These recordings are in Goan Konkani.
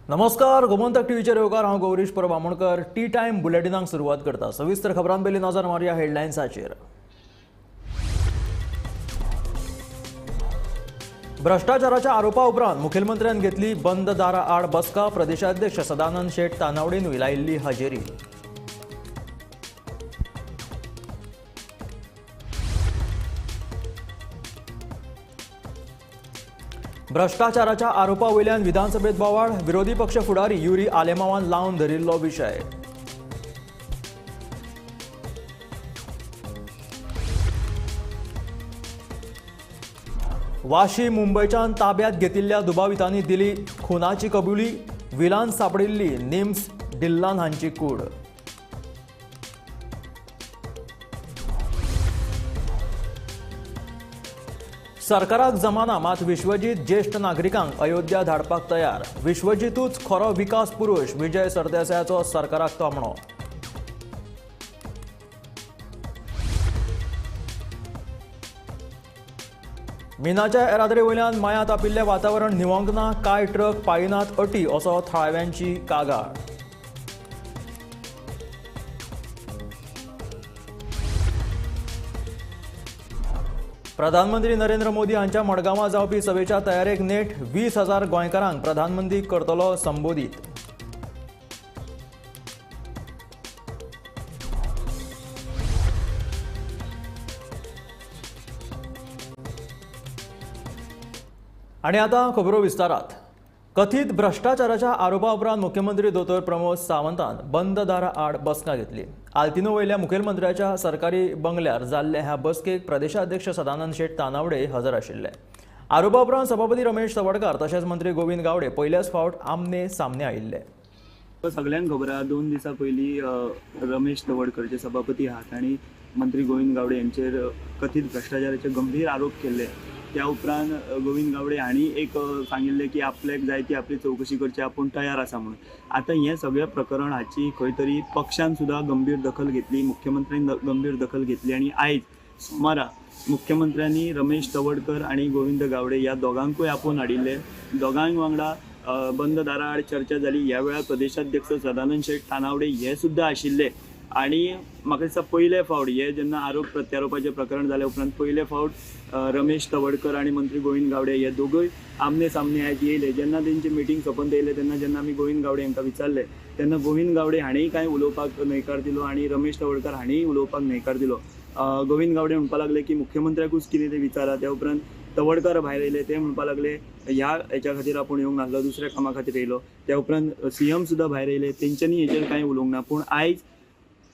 नमस्कार, गोमंतक टीव्हीचेर येवकार. हांव गौरीश परब आमोणकर. टी टायम बुलेटिनाक सुरवात करता. सविस्तर खबरां पयलीं नजर मारया हेडलायन्साचेर. भ्रष्टाचाराच्या आरोपा उपरांत मुखेलमंत्र्यान घेतली बंद दारा आड बसका. प्रदेशाध्यक्ष सदानंद शेट तानावडेनूय लायिल्ली हजेरी. भ्रष्टाचाराच्या आरोपा वयल्यान विधानसभेत बोवाळ. विरोधी पक्ष फुडारी युरी आलेमावान लावन धरिल्लो विशय. वाशी मुंबयच्यान ताब्यात घेतिल्ल्या दुबावितांनी दिली खुनाची कबुली. विलान सापडिल्ली निम्स डिल्लान हांची कूड. सरकाराक जमाना मात विश्वजीत ज्येष्ठ नागरिकांक अयोध्या धाडपाक तयार. विश्वजीतूच खरो विकास पुरुष, विजय सरदेसायाचो सरकाराक तामणो. मिनाच्या येरादारी वयल्यान माया तापिल्लें वातावरण न्हिवोंक ना. कांय ट्रक पाळिनात अटी असो थळाव्यांची कागाळ. प्रधानमंत्री नरेंद्र मोदी हांच्या मडगांवां जावपी सभेच्या तयारेक नेट. 20,000 गोंयकारांक प्रधानमंत्री करतलो संबोधीत. आनी आतां खबरो विस्तारात. कथीत भ्रष्टाचाराच्या आरोपा उपरांत मुख्यमंत्री दोतोर प्रमोद सावंतान बंद दारा आड बसका घेतली. आल्तिनो वयल्या मुखेलमंत्र्याच्या सरकारी बंगल्यार जाल्ल्या ह्या बसकेक प्रदेशाध्यक्ष सदानंद शेट तानावडे हजर आशिल्ले. आरोपा उपरांत सभापती रमेश तवडकार तशेंच मंत्री गोविंद गावडे पयल्याच फावट आमने सामने आयिल्ले. सगळ्यांक खबर आहा, 2 दिसां पयलीं रमेश तवडकर जे सभापती आहात आनी मंत्री गोविंद गावडे यांचेर कथीत भ्रष्टाचाराचे गंभीर आरोप केल्ले. त्या उपरांत गोविंद गावडे हांणी एक सांगिल्लें की आपल्याक जाय ती आपली चवकशी करची, आपूण तयार आसा म्हणून. आतां हें सगळें प्रकरण हाची खंय तरी पक्षान सुद्दां गंभीर दखल घेतली, मुख्यमंत्र्यान गंभीर दखल घेतली आनी आयज सोमारा मुख्यमंत्र्यांनी रमेश तवडकर आनी गोविंद गावडे ह्या दोगांकूय आपोवन हाडिल्ले. दोगांक वांगडा बंद दारा आड चर्चा जाली. ह्या वेळार प्रदेशाध्यक्ष सदानंद शेट तानावडे हे सुद्दां आशिल्ले. आनी म्हाका दिसता पयले फावट हे जेन्ना आरोप प्रत्यारोपाचें प्रकरण जाल्या उपरांत पयले फावट रमेश तवडकर आनी मंत्री गोविंद गावडे हे दोगूय आमने सामने आयज येयले. जेन्ना तेंची मिटींग सोंपून येयले तेन्ना जेन्ना आमी गोविंद गावडे हांकां विचारलें तेन्ना गोविंद गावडे हांणीय कांय उलोवपाक न्हयकार दिलो आनी रमेश तवडकर हांणीय उलोवपाक न्हयकार दिलो. गोविंद गावडे म्हणपाक लागले की मुख्यमंत्र्याकूच कितें तें विचारा. त्या उपरांत तवडकर भायर येयले, ते म्हणपाक लागले ह्या हेच्या खातीर आपूण येवंक नासलो, दुसऱ्या कामा खातीर येयलो. त्या उपरांत सीएम सुद्दां भायर येयले, तेंच्यांनी हेचेर कांय उलोवंक ना. पूण आयज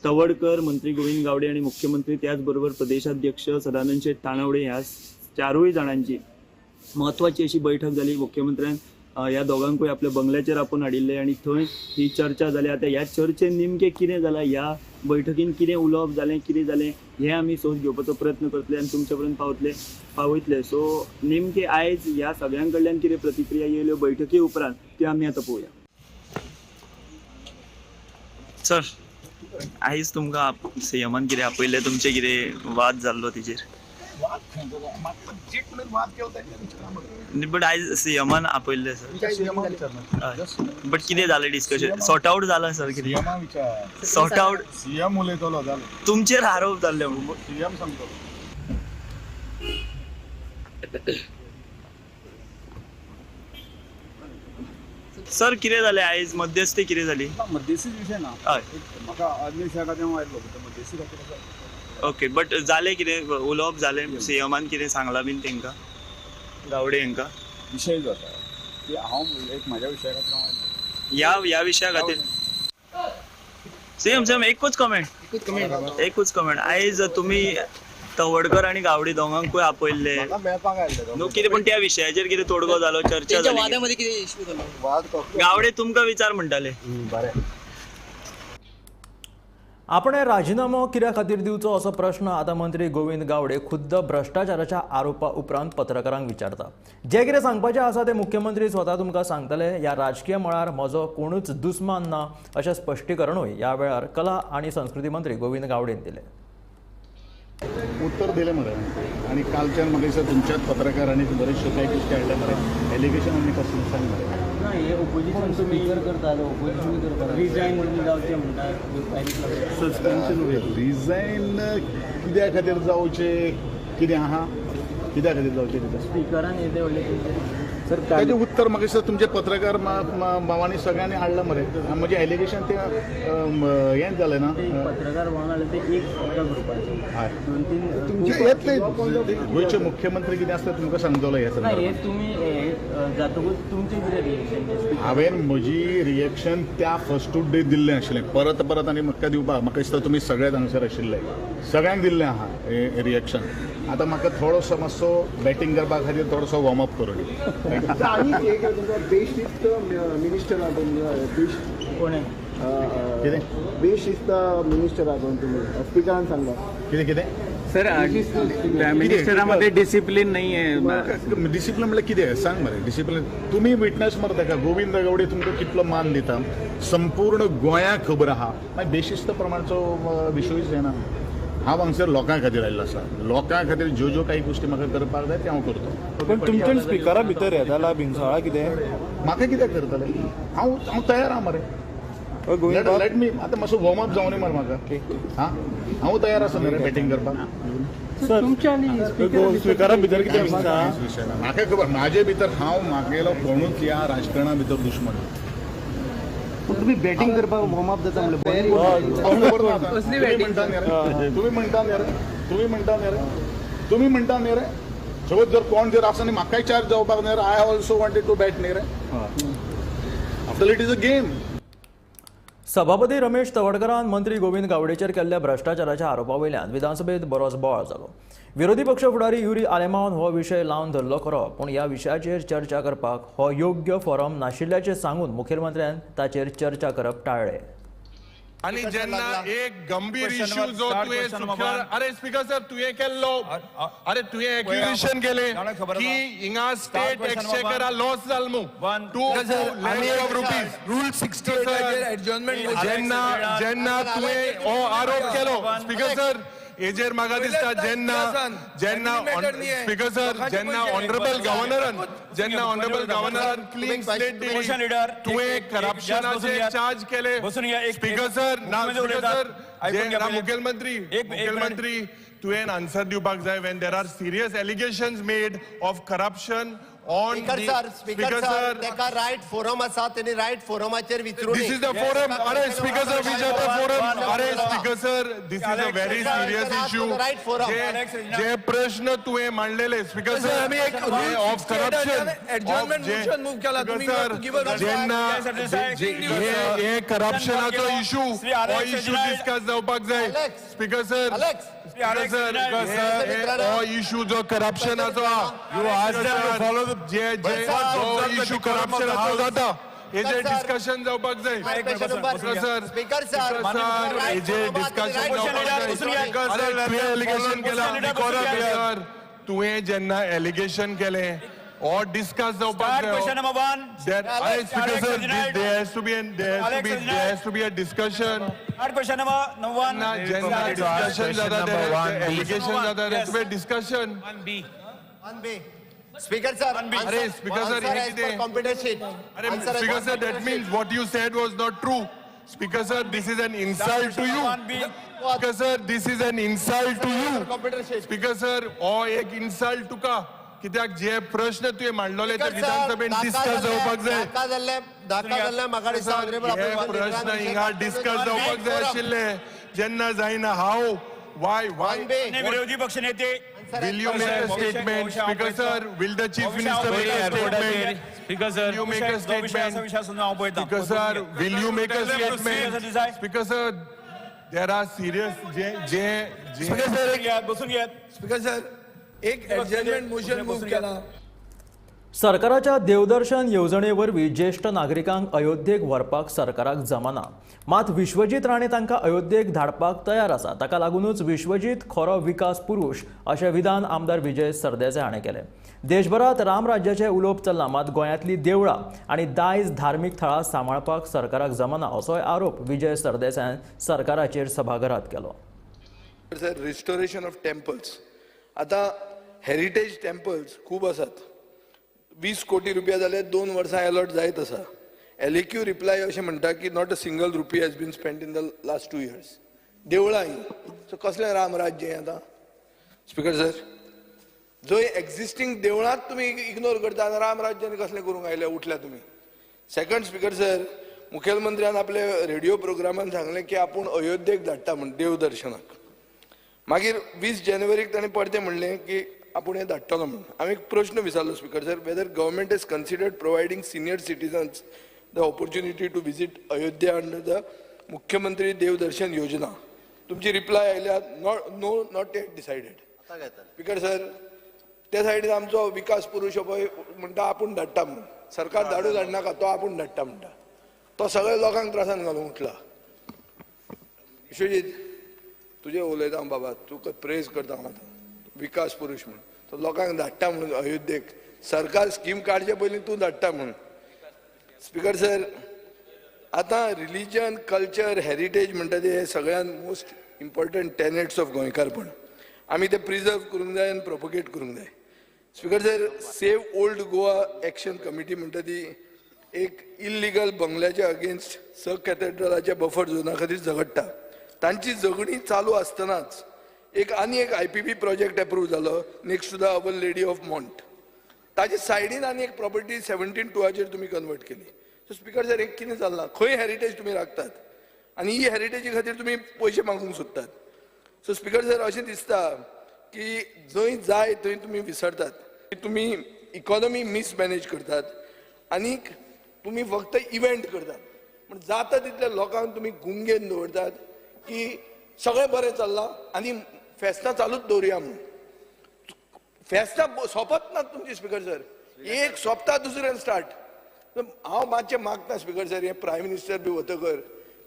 तवडकर, मंत्री गोविंद गावडे आनी मुख्यमंत्री त्याचबरोबर प्रदेशाध्यक्ष सदानंद शेट तानावडे ह्या चारूय जाणांची म्हत्वाची अशी बैठक जाली. मुख्यमंत्र्यान ह्या दोगांकूय आपल्या बंगल्याचेर आपोवन हाडिल्ले आनी थंय ही चर्चा जाली. आतां ह्या चर्चेन नेमकें कितें जालां, ह्या बैठकीन कितें उलोवप जालें, कितें जालें हें आमी सोद घेवपाचो प्रयत्न करतले आनी तुमचे पर्यंत पावयतले. सो नेमकें आयज ह्या सगळ्यां कडल्यान कितें प्रतिक्रिया येयल्यो बैठकी उपरांत त्यो आमी आतां पळोवया. सर, आयज तुमकां सीएमान कितें आपयल्लें, तुमचें कितें वाद जाल्लो तिचेर? बट आयज सीएमान आपयल्लें सर, बट कितें जालें डिस्कशन सॉर्ट आवट जालां सर? कितें सॉर्ट आवट? सीएम उलयतलो जालें, तुमचेर आरोप जाल्ले म्हणून सीएम सांगतलो. सर, कितें जालें आयज मध्यस्थी कितें जाली? मध्यस्थी विशय ना, हय म्हाका आदल्या विशया खातीर हांव आयलो, मध्यस्थी खातीर. ओके, बट जालें कितें उलोवप जालें? सीएमान कितें सांगलां बीन तेंकां, गावडे हांकां? विशय जो आसा की हांव एक म्हाज्या विशया खातीर हांव आयलो ह्या ह्या विशया खातीर. सीएम सीएम एकूच कमेंट, एकूच कमेंट. आयज तुमी तवडकर आनी गावडे दोगांकूय आपयल्ले न्हू कितें, पूण त्या विशयाचेर कितें तोडगो जालो, चर्चा जाली? गावडे तुमकां विचार म्हणटाले. बरें, आपणे राजिनामो कित्या खातीर दिवचो असो प्रश्न आतां मंत्री गोविंद गावडे खुद्द भ्रष्टाचाराच्या आरोपा उपरांत पत्रकारांक विचारता. जें कितें सांगपाचें आसा तें मुख्यमंत्री स्वता तुमकां सांगतले. ह्या राजकीय मळार म्हजो कोणूच दुस्मान ना अशें स्पश्टीकरणूय ह्या वेळार कला आनी संस्कृती मंत्री गोविंद गावडेन दिलें. उत्तर दिलें मरे आनी कालच्यान म्हाका दिसता तुमच्याच पत्रकारांनी बरेचशे कांय गोश्टी हाडले मरे, एलिगेशन आनी कसलें सांग मरे. ना, हे ओपोजिशन तुमी करता, ओपोजिशन करता, रिजायन म्हणून जावचें म्हणटा. सस्पेन्शन. रिजायन कित्या खातीर जावचें? कितें आहा कित्या खातीर जावचें कितें? स्पिकरान येदे व्हडले सर, ताजें उत्तर म्हाका दिसता तुमचे पत्रकार भावांनी सगळ्यांनी हाडलां मरे. म्हजें एलिगेशन तें हें जालें ना. पत्रकार भावान हाडलें ते एक एका ग्रुपाचे. हय. दोन तीन तुमचे येतले गोंयचे मुख्यमंत्री कितें आसता तुमकां सांगतलो हे ना, संदर्भात. हे तुमी जातकूच तुमचें कितें रिएक्शन? हांवें म्हजी रिएक्शन त्या फर्स्ट डे दिल्लें आशिल्लें. परत परत आनी म्हाका दिवपाक म्हाका दिसता तुमी सगळेच हांगसर आशिल्ले, सगळ्यांक दिल्लें आहा हें रिएक्शन. आतां म्हाका थोडोसो मातसो बॅटींग करपा खातीर थोडोसो वॉर्मअप करूं दी. आनी एक तुमकां बेशिस्त मिनिस्टर आहा तुमकां. कोण? कितें? बेशिस्त मिनिस्टर आहा कोण तुमी स्पिकरान सांगला. कितें कितें? सर, मिनिस्टरामध्ये डिसिप्लिन नाही आहे. डिसिप्लीन म्हणल्यार कितें सांग मरे. डिसिप्लीन तुमी विटनस मरे ताका. गोविंद गावडे तुमकां कितलो मान दिता, संपूर्ण गोंयाक खबर आहा. मागीर बेशिस्त प्रमाणचो विशयूच येना. हांव हांगसर लोकां खातीर आयिल्लो आसा. लोकां खातीर ज्यो ज्यो काही गोश्टी म्हाका करपाक जाय ते हांव करतो. पण तुमच्या स्पिकरा भितर येताला भिंगसोळा कितें? म्हाका कित्याक करतले? हांव हांव तयार आहा मरे. गोविंद, let me आतां मातसो वॉर्मअप जावं दी मरे म्हाका. हां, हांव तयार आसा मरे बॅटींग करपाक. स्पिकरा भितर कितें भिंगसा? विशय ना, म्हाका खबर म्हाजे भितर हांव म्हागेलो कोणूच ह्या राजकारणा भितर दुश्मन. तुम्ही बॅटिंग करपाक वॉर्मअप जाता म्हणलें. खबर ना आतां. तुमी म्हणटा न्ही रे, तुमी म्हणटा न्ही रे, तुमी म्हणटा न्ही रे, तुमी म्हणटा न्ही रे. सपोज जर कोण जर आसा न्ही म्हाकाय चार्ज जावपाक न्ही रे. I also wanted to bat न्ही रे. After it is a game. सभापती रमेश तवडकरान मंत्री गोविंद गावडेचेर केल्ल्या भ्रश्टाचाराच्या आरोपा वयल्यान विधानसभेत बरोच बोवाळ जालो. विरोधी पक्ष फुडारी युरी आलेमावन हो विशय लावन धरलो खरो, पूण ह्या विशयाचेर चर्चा करपाक हो योग्य फोरम नाशिल्ल्याचें सांगून मुखेलमंत्र्यान ताचेर चर्चा करप टाळ्ळें. आणि जेन्ना एक गंभीर इश्यू जो तुवें सुटला, अरे स्पीकर सर, तुवें केल्लो, अरे तुवें एक्युजेशन केले की हिंगा स्टेट एक्सचेकरा लॉस जाल मू 2 lakhs of rupees. Rule 68 adjournment. जेन्ना जेन्ना तुवें हो आरोप केलो स्पीकर सर, हेजेर म्हाका दिसता जेन्ना जेन्ना स्पीकर सर, जेन्ना ऑनरेबल गव्हर्नरान, जेन्ना ऑनरेबल गव्हर्नरान क्लीन स्लेट दिली, तुवें करप्शनाचे चार्ज केले स्पीकर सर. ना स्पीकर सर, ना मुखेलमंत्री, मुखेलमंत्री, तुवें आन्सर दिवपाक जाय when there are serious allegations made of corruption on speaker sir, speaker sir, तेका रायट फोरम आसा, तेणी रायट फोरमाचेर विचारून. This is the forum. अरे speaker sir, which are the forum? अरे speaker sir, this is a very serious issue. Right forum. जे प्रश्न तुवें मांडलेले स्पीकर सर, आम्ही एक ऑफ करप्शन ऍडजॉर्नमेंट मोशन मूव्ह केला. तुम्ही जेन्ना हे करप्शनाचो इशू, हो इशू डिस्कस जावपाक जाय स्पीकर सर. स्पीकर सर, हो इशू जो करप्शनाचो आहा, जे जे हो इशू करप्शनाचो जाता, हेजे डिस्कशन जावपाक जाय सर. स्पीकर सर, सर, हेजे डिस्कशन जावपाक जाय. अरे तुवें एलिगेशन केला सर, तुवें जेन्ना एलिगेशन केलें or discuss जावपाक जाय. Question number one. There, अरे speaker sir, there has to be an, there has to be a discussion. Question number one. ना जेन्ना डिस्कशन जाता, एलिगेशन जाता, there has to be a discussion. One B. Speaker sir, अरे speaker sir, हे कितें? Computer sheet. अरे speaker sir, that means what you said was not true. Speaker sir, this is an insult to you. Speaker sir, this is an insult to you. Computer sheet. Speaker sir, हो एक इन्सल्ट तुका, कित्याक जे प्रश्न तुवें मांडलेले ते विधानसभेन डिस्कस जावपाक जाय. नाका जाल्ले, नाका जाल्ले, म्हाका दिसता हे प्रश्न हिंगा डिस्कस जावपाक जाय आशिल्ले. जेन्ना जायना, हाव, वाय, वाय? विरोधी पक्ष नेते. Will you make a statement, Speaker sir? Will the Chief Minister make a statement? Speaker sir, Will you make a statement? Speaker sir, will you make a statement? Speaker sir, there are serious J J J speaker sir, एक बसून घेत. स्पीकर सर, एक ऍडजॉर्नमेंट मोशन मूव्ह केला. सरकाराच्या देवदर्शन येवजणे वरवीं ज्येश्ठ नागरिकांक अयोध्येक व्हरपाक सरकाराक जमना, मात विश्वजीत राणे तांकां अयोध्येक धाडपाक तयार आसा. ताका लागूनच विश्वजीत खरो विकास पुरूश अशें विधान आमदार विजय सरदेसाय हाणें केलें. देशभरांत रामराज्याचें उलोवप चल्लां, मात गोंयांतलीं देवळां आनी दायज धार्मीक थळां सांबाळपाक सरकाराक जमना, असोय आरोप विजय सरदेसायान सरकाराचेर सभाघरांत केलो. सर, रिस्टोरेशन ऑफ टेम्पल्स, आतां हेरिटेज टेम्पल्स खूब आसात. 20 कोटी रुपया जाल्यार 2 वर्सां अलॉट जायत आसा. LAQ reply अशें म्हणटा की not a single rupee has been spent in the last 2 years. देवळां ही सो कसलें रामराज्य हें आतां? स्पिकर सर, जंय एक्झिस्टींग देवळांत तुमी इग्नोर करता आनी रामराज्यान कसलें करूंक आयले उठल्या तुमी. सेकंड स्पिकर सर, मुखेलमंत्र्यान आपले रेडिओ प्रोग्रामान सांगलें की आपूण अयोध्येक धाडटा म्हूण देवदर्शनाक. मागीर 20 जानेवारीक ताणें परतें म्हणलें की आपूण हें धाडटलो म्हूण. हांवें एक प्रश्न विचारलो speaker sir, whether government is considered providing senior citizens the opportunity to visit Ayodhya under the Mukhyamantri Devdarshan Yojana. तुमची रिप्लाय आयल्या no, not yet decided. Speaker sir, त्या सायडीन आमचो विकास पुरूश पळय म्हणटा आपूण धाडटा म्हणून. सरकार धाडू धाडनाका, तो आपूण धाडटा म्हणटा. तो सगळ्या लोकांक त्रासान घालूंक उठला. विश्वजीत, तुजें उलयता हांव बाबा, तुका प्रेज करता हांव आतां, विकास पुरूश म्हूण. तो लोकांक धाडटा म्हणून अयोध्येक, सरकार स्कीम काडचे पयलीं तूं धाडटा म्हणून. स्पिकर सर, आतां रिलीजन, कल्चर, हेरिटेज म्हणटा ते हे सगळ्यान मोस्ट इम्पॉर्टंट टेनेट्स ऑफ गोंयकारपण. आमी ते प्रिजर्व करूंक जाय आनी प्रोपोगेट करूंक जाय. Speaker sir, save old Goa action committee म्हणटा ती एक इल्लिगल बंगल्याच्या अगेन्स्ट स कॅथेड्रलाच्या बफर झोना खातीर झगडटा. तांची झगडी चालू आसतनाच एक आनी एक IPP project approve जालो next to the our lady of Mont. ताजे सायडीन आनी एक प्रॉपर्टी 17(2) तुमी कन्वर्ट केली. सो स्पिकर सर, एक कितें चल्लां? खंय हेरिटेज तुमी राखतात आनी ही हेरिटेजी खातीर तुमी पयशे मागूंक सोदतात. सो स्पिकर सर, अशें दिसता की जंय जाय थंय तुमी विसरतात, तुमी इकॉनॉमी मिसमॅनेज करतात आनीक तुमी फक्त इव्हेंट करतात. पूण जाता तितल्या लोकांक तुमी गुंगेन दवरतात की सगळें बरें चल्लां आनी फेस्तां चालूच दवरुया म्हणून. फेस्तां सोंपत नात तुमची स्पिकर सर, एक सोंपता दुसरें स्टार्ट. हांव मातशें मागता स्पिकर सर, हें प्रायम मिनिस्टर बी वतकर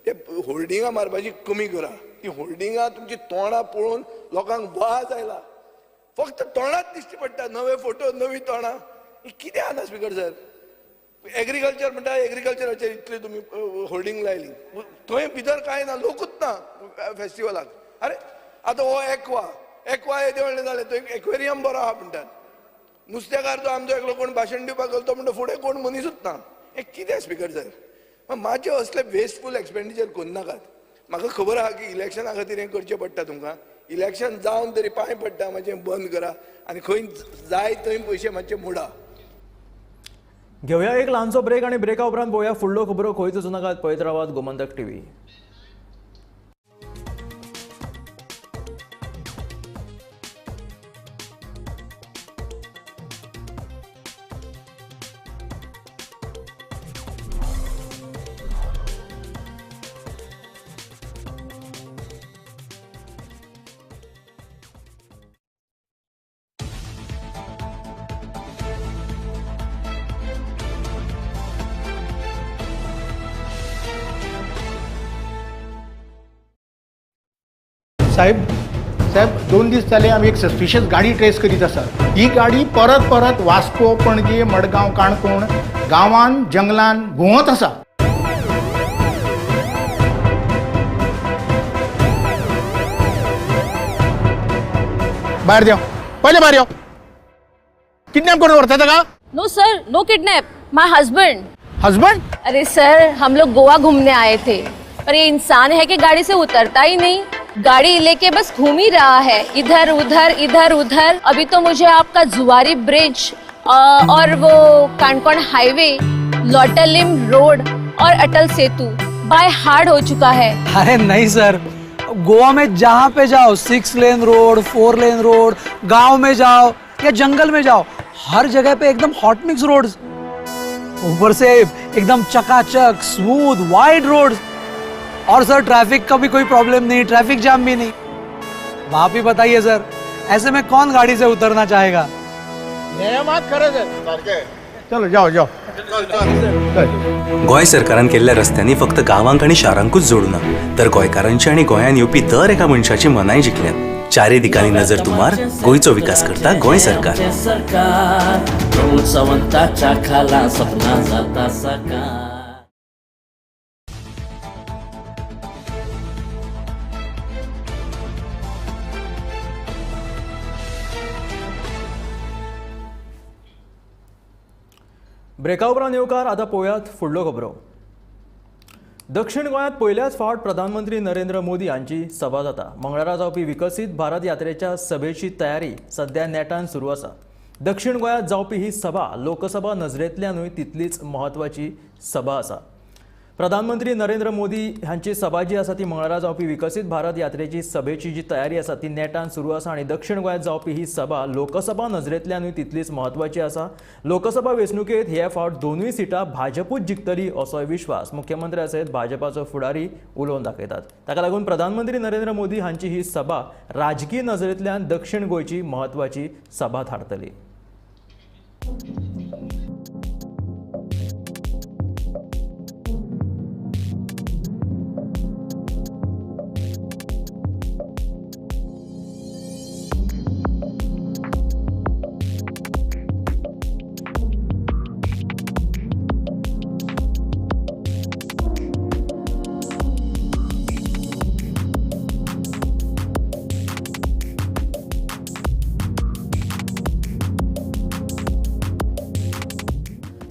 ते होल्डिंगां मारपाची कमी करा. ती होल्डिंगां तुमची तोंडां पळोवन लोकांक वाज आयला. फक्त तोंडांत दिश्टी पडटा, नवे फोटो, नवी तोंडां. कितें आसा स्पिकर सर? एग्रीकल्चर म्हणटा, एग्रीकल्चराचेर इतली तुमी होल्डिंग लायली, थंय भितर कांय ना, लोकूच ना फेस्टिवलाक. अरे आतां हो एक्वा, एक्वा येदें व्हडलें जालें, थंय एक्वेरियम बरो आहा म्हणटात. नुस्तेकार तो आमचो एकलो कोण भाशण दिवपाक गेलो, तो म्हणटा फुडें कोण मनीसूच ना. हें कितें स्पिकर सर? मातशें असले वेस्टफूल एक्सपेंडिचर करनाकात. म्हाका खबर आहा की इलेक्शना खातीर हें करचें पडटा तुमकां. इलेक्शन जावन तरी पांय पडटा, मातशें बंद करा आनी खंय जाय थंय पयशे मातशे मोडा. घेवया एक ल्हानसो ब्रेक आनी ब्रेका उपरांत पळोवया फुडल्यो खबरो. खंयच वचूं नाकात, पळयत रावात गोमंतक टीव्ही. साहेब साहेब 2 दीस जाले आमी एक सस्पिशियस गाडी ट्रेस करीत आसात. ही गाडी परत परत वास्को, पणजे, मडगांव, काणकोण गांवान जंगलान घुंवत आसा. भायर देंव, पयले भायर यो. किडनॅप करून व्हरता ताका? No sir, no kidnap, my husband. Husband? अरे सर, हम लोग गोवा घूमने आए थे, पर ये इंसान है कि गाड़ी से उतरता ही नहीं. गाड़ी लेके बस घूम ही रहा है इधर उधर इधर उधर. अभी तो मुझे आपका जुआरी ब्रिज और वो काणकोण हाईवे, लोटलिम रोड और अटल सेतु बाय हार्ड हो चुका है. अरे नहीं सर, गोवा में जहाँ पे जाओ 6 लेन रोड, 4 लेन रोड, गांव में जाओ या जंगल में जाओ, हर जगह पे एकदम हॉट मिक्स रोड्स, ऊपर से एकदम चकाचक स्मूथ वाइड रोड्स. और सर ट्रैफिक का भी कोई प्रॉब्लम नहीं, ट्रैफिक जाम भी नहीं. आप ही बताइए सर, ऐसे में कौन गाड़ी से उतरना चाहेगा? चलो जाओ जाओ. गोंय सरकारान केल्ल्या रस्त्यांनी फक्त गांवांक आनी शारांकूच जोडूना, तर गोंयकारांची आनी गोंयांत येवपी दर एका मनशाची मनाय जिखल्यात. चारी दिकांनी नजर तुमार गोंयचो विकास करता गोंय सरकार. प्रमोद सावंताच्या खाला सपना जाता साकार. ब्रेका उपरांत येवकार. आतां पळोवयात फुडलो खबरो. दक्षिण गोंयांत पयल्याच फावट प्रधानमंत्री नरेंद्र मोदी हांची सभा जाता. मंगळारा जावपी विकसीत भारत यात्रेच्या सभेची तयारी सध्या नेटान सुरू आसा. दक्षिण गोंयांत जावपी ही सभा लोकसभा नजरेंतल्यानूय तितलीच म्हत्वाची सभा आसा. प्रधानमंत्री नरेंद्र मोदी हांची सभा जी आसा ती मंगळारा जावपी विकसीत भारत यात्रेची सभेची जी तयारी आसा ती नेटान सुरू आसा आनी दक्षिण गोंयांत जावपी ही सभा लोकसभा नजरेंतल्यानूय तितलीच म्हत्वाची आसा. लोकसभा वेंचणुकेंत हे फावट दोनूय सिटां भाजपूच जिखतली असोय विश्वास मुख्यमंत्र्या सयत भाजपाचो फुडारी उलोवन दाखयतात. ताका लागून प्रधानमंत्री नरेंद्र मोदी हांची ही सभा राजकीय नजरेंतल्यान दक्षिण गोंयची म्हत्वाची सभा थारतली.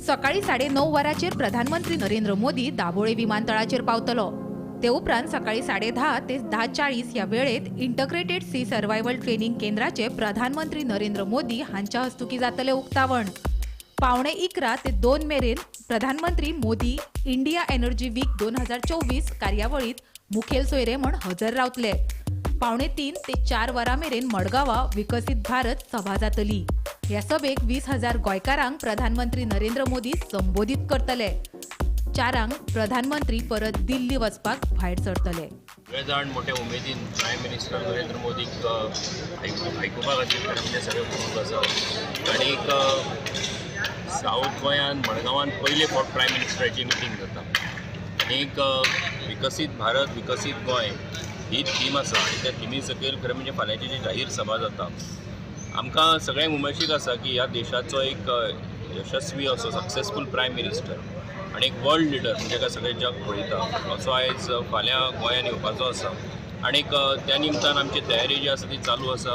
सकाळी 9:30 वरांचेर प्रधानमंत्री नरेंद्र मोदी दाबोळे विमानतळाचेर पावतलो. ते उपरांत सकाळी 10:30 ते 10:40 ह्या वेळेत इंटग्रेटेड सी सर्वायवल ट्रेनिंग केंद्राचे प्रधानमंत्री नरेंद्र मोदी हांच्या हस्तुकी जातले उक्तावण. 10:45 ते 2 मेरेन प्रधानमंत्री मोदी इंडिया एनर्जी वीक 2024 कार्यावळीत मुखेल सोयरे म्हण हजर रावतले. 2:45 ते 4 वरां मेरेन मडगांवा विकसीत भारत सभा जातली. ह्या सभेक 20,000 गोंयकारांक प्रधानमंत्री नरेंद्र मोदी संबोधीत करतले. 4 प्रधानमंत्री परत दिल्ली वचपाक भायर सरतले. सगळे जाण मोठ्या उमेदीन प्रायम मिनिस्टर नरेंद्र मोदीक आयकुपा खातीर म्हणजे सगळे उत्सूक आसा. आनीक सावथ गोंयान मडगांवान पयले फावट प्रायम मिनिस्टराची मिटींग जाता. आनीक विकसीत भारत विकसीत गोंय ही थीम आसा आनी त्या थिमी सकयल खरें म्हणजे फाल्यांची जी जाहीर सभा जाता, आमकां सगळ्यांक उमळशीक आसा की ह्या देशाचो एक यशस्वी असो सक्सेसफूल प्रायम मिनिस्टर आनी एक वर्ल्ड लिडर म्हणजे काय सगळें जग पळयता असो आयज फाल्यां गोंयांत येवपाचो आसा. आनीक त्या निमतान आमची तयारी जी आसा ती चालू आसा.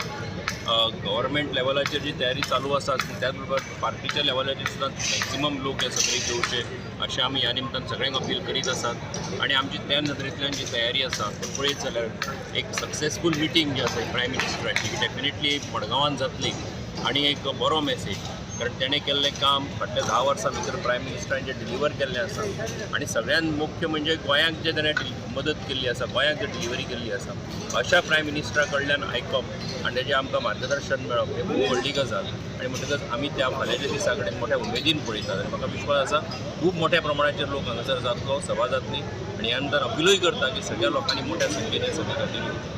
गव्हर्मेंट लेवलाचेर जी तयारी चालू आसा त्याच बरोबर पार्टीच्या लेवलाचेर सुद्दां मॅक्सिमम लोक हे सगळे येवचे अशें आमी ह्या निमतान सगळ्यांक अपील करीत आसात. आनी आमची त्या नदरेंतल्यान जी तयारी आसा पळयत जाल्यार एक सक्सेसफूल मिटींग जी आसा प्रायम मिनिस्टराची ही डेफिनेटली मडगांवान जातली आनी एक बरो मॅसेज, कारण तेणें केल्लें काम फाटल्या 10 वर्सां भितर प्रायम मिनिस्टरान जें डिलिव्हर केल्लें आसा आनी सगळ्यांत मुख्य म्हणजे गोंयांक जें तेणें मदत केल्ली आसा, गोंयांक जें डिलिव्हरी केल्ली आसा, अशा प्रायम मिनिस्टरा कडल्यान आयकप आनी तेजें आमकां मार्गदर्शन मेळप हें खूब व्हडली गजाल. आनी म्हणटकच आमी त्या फाल्यांच्या दिसा कडेन मोठ्या उमेदीन पळयतात आनी म्हाका विश्वास आसा खूब मोठ्या प्रमाणाचेर लोक हांगासर जातलो, सभा जातली आनी ह्या नंतर अपिलूय करता की सगळ्या लोकांनी मोठ्या संख्येन ह्या सभे खातीर येवचें.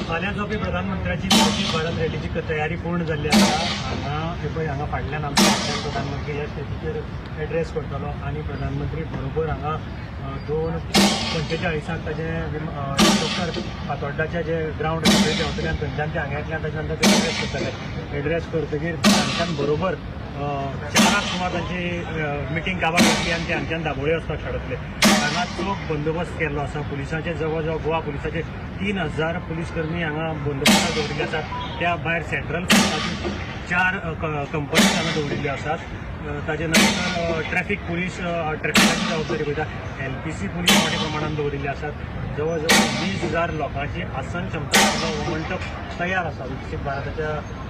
फाल्यां जावपी प्रधानमंत्र्याची विकसीत भारत रॅलीची तयारी पूर्ण जाल्ली आसा. हांगा हे पळय हांगा फाटल्यान आमच्या प्रधानमंत्री ह्या स्टेजीचेर एड्रेस करतलो आनी प्रधानमंत्री बरोबर हांगा 2:45 ताजें हेलिकॉप्टर फातोड्डाचें जे ग्रावंड आसा थंय देंवतलें आनी थंयच्यान ते हांगा येतले आनी ताच्या नंतर ते एड्रेस करतले. एड्रेस करतकीर हांगच्यान बरोबर 4 सुमार तांची मिटींग काबार जातली आनी ते हांगच्यान दाबोळे वचपाक शकतले. हांगा चोख बंदोबस्त केल्लो आसा. पुलिसांचे जवळ जवळ गोवा पुलिसाचे 3000 पुलीसकर्मी हांगा बंदोबस्ताक दवरिल्ले आसात. त्या भायर सेंट्रल फोर्साची 4 कंपनीज हांगा दवरिल्ल्यो आसात. ताजे नंतर ट्रॅफिक पुलीस ट्रॅफिकाची जबाबदारी पळयता. LPC police मोठ्या प्रमाणान दवरिल्ले आसात. जवळ जवळ 20,000 लोकांची आसन क्षमता आशिल्लो हो मंडप तयार आसा. विकसीत भारताच्या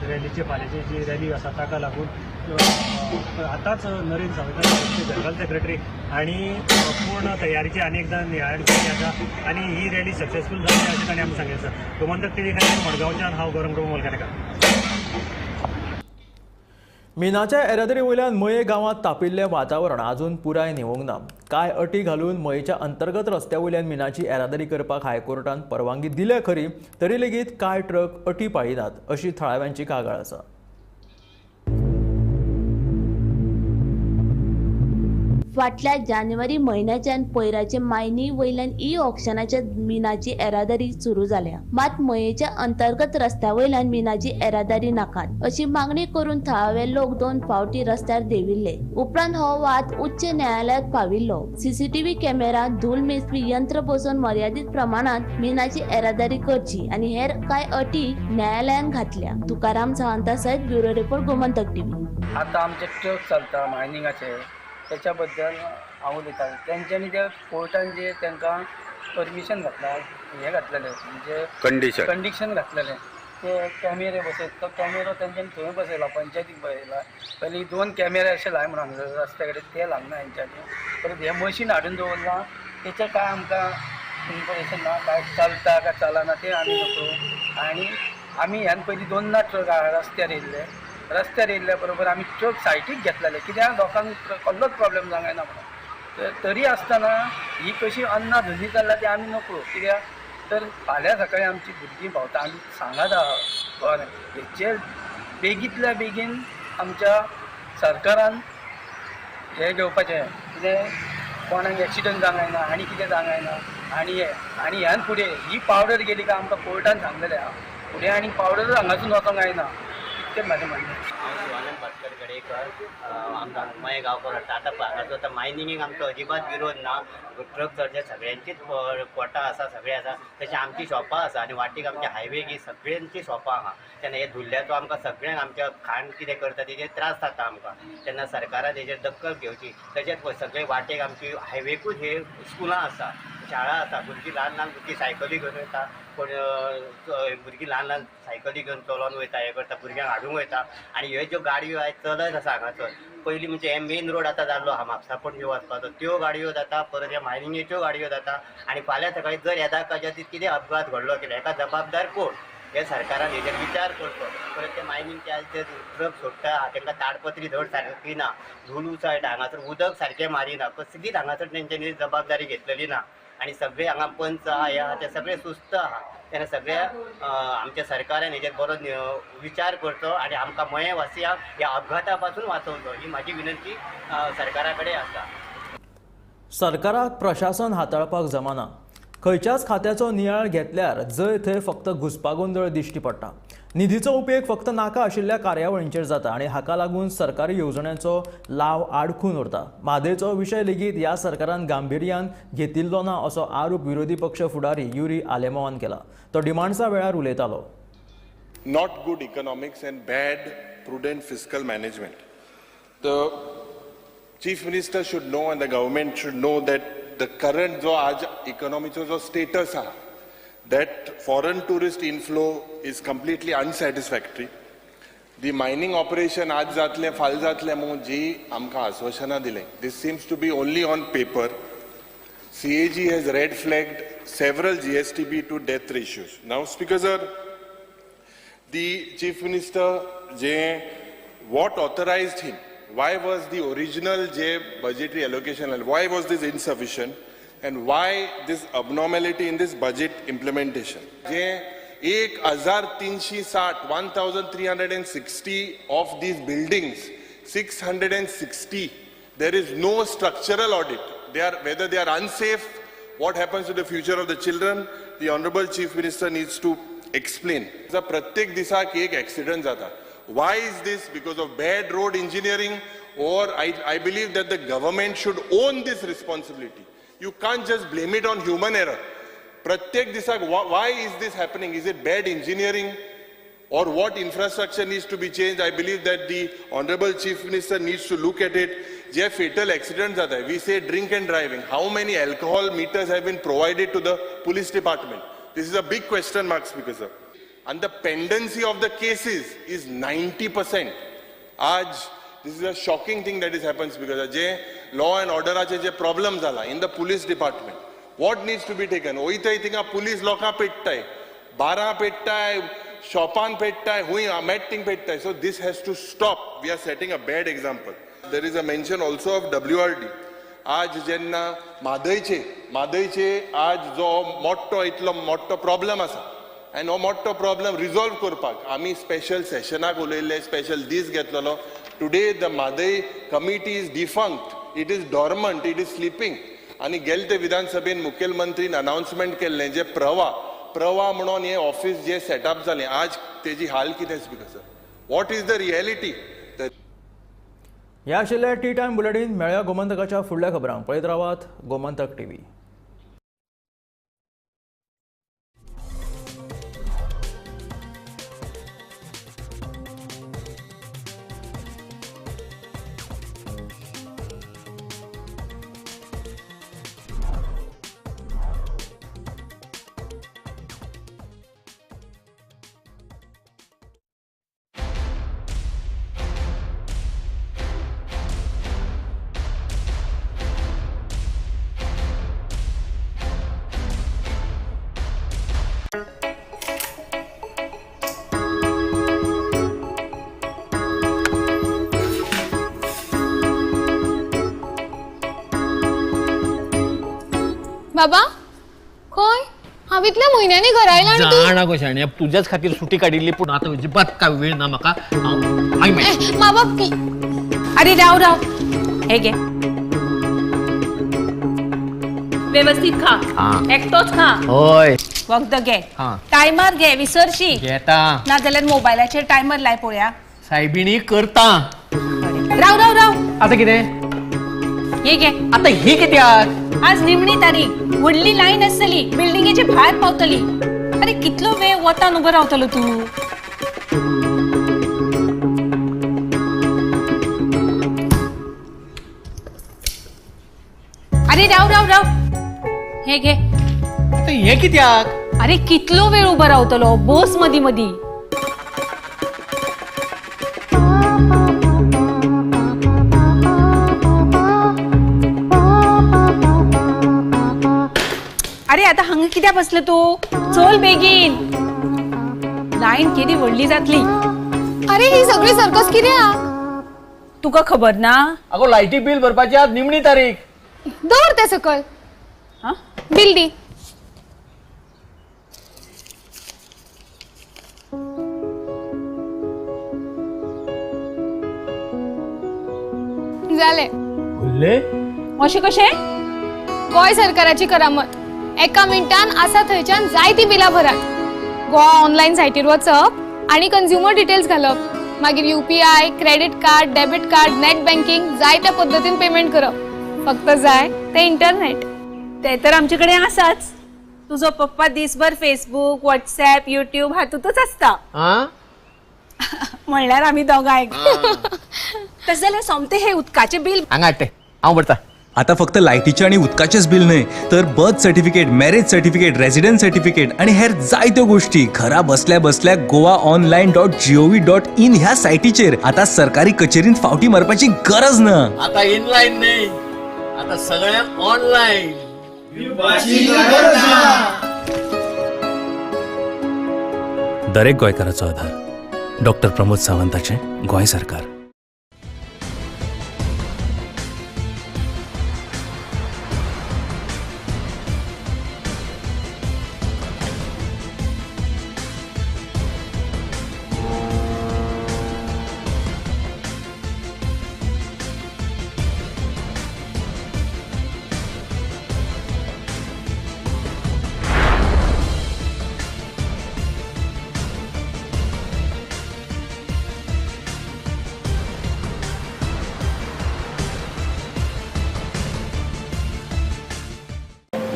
रॅलीची फाल्यांची जी रॅली आसा ताका लागून आतांच नरेंद्र सावयकर जनरल सेक्रेटरी आनी पूर्ण तयारीची आनी एकदां नियाळ केल्ली आसा आनी ही रॅली सक्सेसफूल जातली अशें तांणी आमकां सांगिल्लें आसा. गोमंतक टीव्ही खातीर मडगांवच्यान हांव गौरंग प्रभू मोलकानेकर. मिनाच्या येरादारी वयल्यान मये गांवांत तापिल्लें वातावरण अजून पुराय न्हिवूंक ना. कांय अटी घालून मयेच्या अंतर्गत रस्त्या वयल्यान मिनाची येरादारी करपाक हायकोर्टान परवानगी दिल्या खरी, तरी लेगीत कांय ट्रक अटी पाळिनात अशी थळाव्यांची कागाळ आसा. फाटल्या जानेवारी म्हयन्याच्यान पयराचे मायनी वयल्यान ई ऑक्शनाच्या मिनाची येरादारी सुरू जाल्या. मात मयेच्या अंतर्गत रस्त्या वयल्यान मिनाची येरादारी नाकात अशी मागणी करून थळावे लोक 2 फावटी रस्त्यार देंविल्ले. उपरांत हो वाद उच्च न्यायालयात पाविल्लो. सीसीटीव्ही कॅमेरा, धूल मेजपी यंत्र बसोवन मर्यादीत प्रमाणात मिनाची येरादारी करची आनी हेर कांय अटी न्यायालयान घातल्या. तुकाराम सावंता सयत ब्युरो रिपोर्ट, गोमंतक टीव्ही. आतां आमचे ट्रक चलता मायनिंगाचे, त्याच्या बद्दल हांव उलयतां. तेंच्यांनी त्या कोर्टान जे तांकां परमिशन घातलां, हें घातलेलें म्हणजे कंडिशन घातलेलें, ते कॅमेरे बसयत, तो कॅमेरो तेंच्यांनी थंय बसयला, पंचायतीक बसयला. पयलीं 2 कॅमेरे अशे लाय म्हणून हांगा रस्त्या कडेन, ते लागना हेंच्यांनी. परत हें मशीन हाडून दवरलां, तेचें कांय आमकां इन्फॉर्मेशन ना, काय चलता काय चलना तें आमी नको. आनी आमी ह्यान पयलीं 2 ट्रक रस्त्यार येयल्ले, रस्त्यार येयल्ल्या बरोबर आमी ट्रक सायटीक घेतलेले, कित्याक लोकांक कसलोच प्रॉब्लेम जावंक जायना म्हणून. तरी आसतना ही कशी अन्ना धुनी चल्ला ती आमी नको, कित्याक तर फाल्यां सकाळीं आमची भुरगीं भोंवता. आमी सांगत आहा बरें, हेचेर बेगींतल्या बेगीन आमच्या सरकारान हें घेवपाचें, कितें कोणाक एक्सिडंट जावंक जायना आनी कितें जावंक जायना. आनी हें आनी ह्यान फुडें ही पावडर गेली काय आमकां कोर्टान सांगलेलें आहा, फुडें आनी पावडर हांगासून वचोंक जायना, इतकें म्हाजें म्हणणें. हांव शिवानंद भास्कर गडेकर, आमकां मये गांवकर. आतां हांगासर आतां मायनिंगेक आमचो अजिबात विरोध ना. ट्रक चडचे सगळ्यांचीच कोटा आसा, सगळें आसा, तशें आमची शॉपां आसा आनी वाटेक आमच्या हायवे ही सगळ्यांची शॉपां आहा. तेन्ना हे धुल्ल्याचो आमकां सगळ्यांक आमच्या खाण कितें करता तेजेर त्रास जाता आमकां. तेन्ना सरकारान तेजेर दखल घेवची. तशेंच सगळे वाटेक आमची हायवेकूच हे स्कुलां आसा, शाळा आसा, भुरगीं ल्हान ल्हान भुरगीं सायकली घेवन वयता, कोण भुरगीं ल्हान ल्हान सायकली घेवन चलोन वयता, हें करता, भुरग्यांक हाडूंक वयता. आनी ह्यो ज्यो गाडयो आयज चलत आसा हांगासर, पयलीं म्हणजे हे मेन रोड आतां जाल्लो आहा म्हापसा पणजे वचपाचो, त्यो गाडयो जाता, परत ह्या मायनिंगेच्यो गाडयो जाता. आनी फाल्यां सकाळीं जर येदा कदाचीत कितें अपघात घडलो कितें, हेका जबाबदार कोण हे सरकारान हेजेर विचार करचो. परत ते मायनींग ते ते ट्रक सोडटा, तांकां ताडपत्री धड सारकी ना, धूल उसळटा, हांगासर उदक सारकें मारिना, कसलीच हांगासर तेंच्यांनी जबाबदारी घेतलेली ना. आनी सगळे हांगा पंच आहा, हे आहा, ते सगळे सुस्त आहा. तेन्ना सगळ्या आमच्या सरकारान हेजेर बरो विचार करचो आनी आमकां मयेवासियांक ह्या अपघाता पासून वाचोवचो, ही म्हाजी विनंती सरकारा कडेन आसा. सरकाराक प्रशासन हाताळपाक जमाना. खंयच्याच खात्याचो नियाळ घेतल्यार जंय थंय फक्त घुस्पागोंदळ दिश्टी पडटा. निधीचो उपेग फक्त नाका आशिल्ल्या कार्यावळींचेर जाता आनी हाका लागून सरकारी येवजण्यांचो लाव आडखून उरता. म्हादयचो विशय लेगीत ह्या सरकारान गांभिर्यान घेतिल्लो ना असो आरोप विरोधी पक्ष फुडारी युरी आलेमावान केला. तो डिमांड्सा वेळार उलयतालो. Not good economics and bad prudent fiscal management. The chief minister should know and the government should know that the current जो आज इकॉनॉमीचो जो स्टेटस आहा, that foreign tourist inflow is completely unsatisfactory. The mining operation आज जातलें फाल जातलें म्हणून जी आमकां आश्वासनां दिलें, this seems to be only on paper. CAG has red flagged several GSTB to death ratios. Now speaker sir, the chief minister J what authorized him, why was the original J budgetary allocation and why was this insufficient and why this abnormality in this budget implementation? J 1360, 1360 of these buildings, 660, there is no structural audit. They are, whether they are unsafe, what happens to the future of the children, the Honorable Chief Minister needs to explain. Pratyek disak ek accident jata. Why is this? Because of bad road engineering, or I believe that the government should own this responsibility. You can't just blame it on human error. Pratyek disak, why is this happening? Is it bad engineering? Or what infrastructure needs to be changed? I believe that the Honorable Chief Minister needs to look at it. Je fatal accidents are there. We say drink and driving. How many alcohol meters have been provided to the police department? This is a big question mark, Speaker sir. And the pendency of the cases is 90%. Aaj, this is a shocking thing that is happens because je law and order ache je problems ala in the police department. What needs to be taken? Oitai thinga police loka pettai, bara pettai, shopan pettai, hui metting pettai. So this has to stop. We are setting a bad example. There is a mention also of WRD. आज जेन्ना म्हादयचे आज जो मोठो इतलो मोठो प्रॉब्लम आसा आनी हो मोठो प्रॉब्लम रिजॉल्व करपाक आमी स्पेशल सेशनाक उलयल्ले, स्पेशल दीस घेतलेलो. Today the Mhadei committee is defunct, it is dormant, it is sleeping. आनी गेले ते विधानसभेन मुखेलमंत्रीन अनाउन्समेंट केल्लें जे प्रवाह म्हणून हें ऑफिस जे सेटअप जालें, आज तेजी हाल कितें speaker sir? What is the reality? ह्या आशिल्लें टी टायम बुलेटीन. मेळया गोमंतकाच्या फुडल्या खबरांक. पळयत रावात गोमंतक टीव्ही. बाबा खंय हांव इतल्या म्हयन्यांनी घरा आयला आनी तूं जाणा गो शाण्या, तुज्याच खातीर सुटी काडिल्ली, पूण आतां अजिबात काय वेळ ना म्हाका. हांव ए, बाबा. अरे राव राव, हे घे, व्यवस्थित खा, एकटोच खा. हय. वखद घे, टायमार घे, विसरशी घेता ना जाल्यार मोबायलाचेर टायमर लाय पळोवया. सायबिणी करता. राव राव राव, आता कितें? हे घे. आता ही कित्याक? आज निमणी तारीख, व्हडली लायन आसतली, बिल्डिंगेचे भायर पावतली. अरे कितलो वेळ वतान उबो रावतलो तूं? अरे राव राव राव, हे घे. आता हे कित्याक? अरे कितलो वेळ उबो रावतलो, बस मदी मदी. अरे आता हांगा कित्याक बसले तूं? चल बेगीन, लायन केदी व्हडली जातली. अरे ही सगळी सर्कस कित्याक? तुका खबर ना? अगो लायटी बिल भरपाची आज निमणी तारीख. दवर ते सकयल, बिल दी. जालें. भरले? अशें कशें? गोंय सरकाराची करामत, एका मिनटान आसा थंयच्यान जायती बिलां भरात. गोवा ऑनलायन सायटीर वचप आनी कंझ्युमर डिटेल्स घालप, मागीर UPI, credit card, debit card, net banking जायत्या पद्दतीन पेमेंट करप. फक्त जाय ते इंटरनेट. ते तर आमचे कडेन आसाच. तुजो पप्पा दिसभर फेसबूक, व्हॉट्सॅप, युट्यूब हातूंतच आसता. म्हणल्यार आमी दोगांय. तशें जाल्यार सोमतें हे उदकाचें बिल हांगा हाडटे, हांव भरता. आता फक्त लायटीचे आणि उदकाचेच बिल न्हय तर birth certificate, marriage certificate, residence certificate आणि हेर जायत्यो गोष्टी घरा बसल्या बसल्या goaonline.gov.in ह्या सायटीचेर आता सरकारी कचेरीत फावटी मारपाची गरज ना. आता इनलायन न्हय, आता सगळें ऑनलायन. दरेक गोंयकाराचो आधार डॉक्टर प्रमोद सावंताचें गोंय सरकार.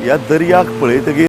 ह्या दर्याक पळयतकीर